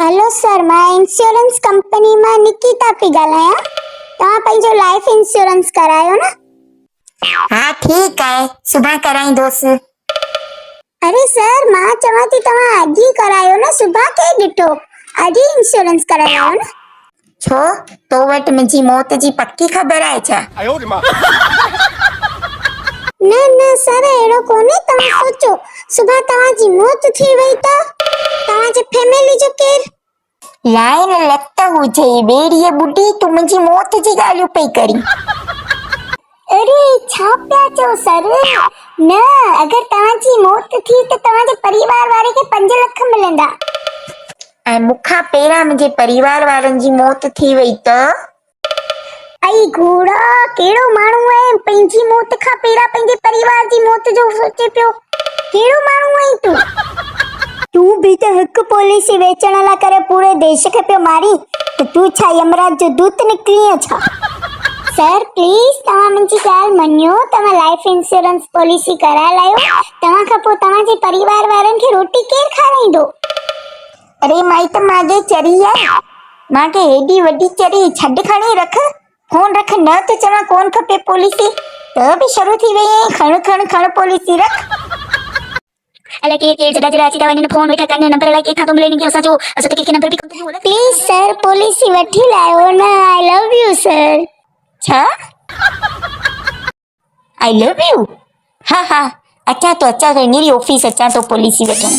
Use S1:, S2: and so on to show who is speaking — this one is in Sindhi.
S1: هيلو سر مان انشورنس ڪمپني مان نڪيتا پئي ڳالهايان توهان پنهنجو لائف انشورنس ڪرايو نه.
S2: ها ٺيڪ آهي سڀان ڪرائيندوس.
S1: اري سر مان چوان ٿي توهان اڄ ئي ڪرايو نه سڀان ڪنهن ڏٺو اڄ ئي انشورنس ڪرايو نه.
S2: ڇو تو وٽ منهنجي موت جي پڪي خبر آهي ڇا؟
S1: نه نه سر اهڙو ڪونهي توهان سوچو سڀان توهان جي موت ٿي وئي ته توهان جي فيملي جو ڪير؟
S2: لائن لت هجئي ٻيڙيء ٻڏي تون منهنجي موت جي ڳالهيون پئي ڪرين.
S1: اري ڇا پيا چئو سر نه اگر توهان جي موت ٿي ته توهان جي پريوار واري کي پنج لک ملندا.
S2: ۽ مون کان پهريان منهنجي پريوار وارن جي موت ٿي وئي ته؟
S1: اي گهوڙا ڪهڙو ماڻهو آهين پنهنجي موت کان پهريان پنهنجي پريوار جي موت جو سوچي پيو ڪهڙو ماڻهو آهين تون. تون به ته هڪ پاليسي ويچڻ لاء ڪري پوري ديش کي پيو مارين ته تون ڇا يمراج جو دوت نڪرين ڇا. سر پليز توهان منهنجي ڳالهه مڃيو توهان لائف انشورنس پاليسي ڪرائي لاهيو توهان کان پوء توهان جي پريوار وارن کي روٽي ڪير کارائيندو.
S2: اري مائي ته ماڳهين چري آهي ماڳهين هيڏي وڏي چري ڇڏ کڻي رک فون رک نه ته چوان ڪون کپي پاليسي ته به شروع ٿي وئي آهين کڻ کڻ کڻ پاليسي رک.
S3: الائي ڪير ڪير جڏا جڏا اچي ٿا وڃن فون ويٺا ڪن نمبر الائي ڪيٿان ٿو ملي انهن کي اسان جو اسان ته ڪنهن کي نمبر به ڪونه ٿا ڏيون.
S1: پليز سر پاليسي وٺي لاهيو نه آء لو يو سر.
S2: ڇا آء لو يو ها ها اچان ٿو اچان ٿو هينئر ئي آفيس اچان ٿو پاليسي وٺڻ.